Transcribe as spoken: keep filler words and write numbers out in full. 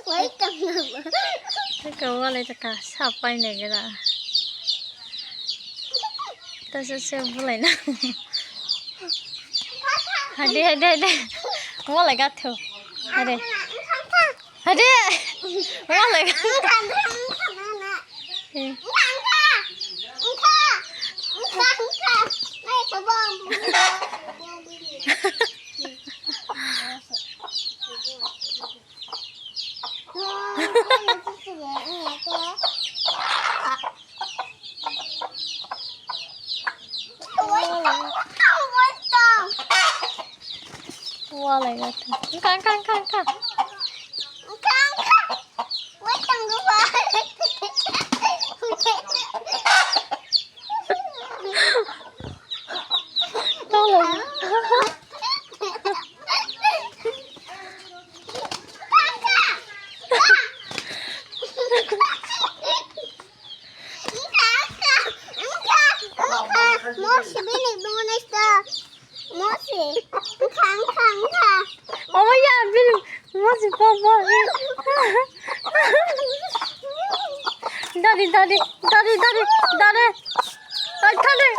Wai tong namo. Ka walai ta ka sa pai ne gira. Ta se se bulai na. Hade, hade, hade. Walai ga tho. Hade. Hade. Walai ga. Eh. Walai ga tho. Kang, kang, kang, kang. Tolong. Mosi bini bonus ta. Mosi. Khang khang kha. Oh ya, bini mosi papa. Dadi, dadi, dadi, dadi, dadi. Ay, dadi.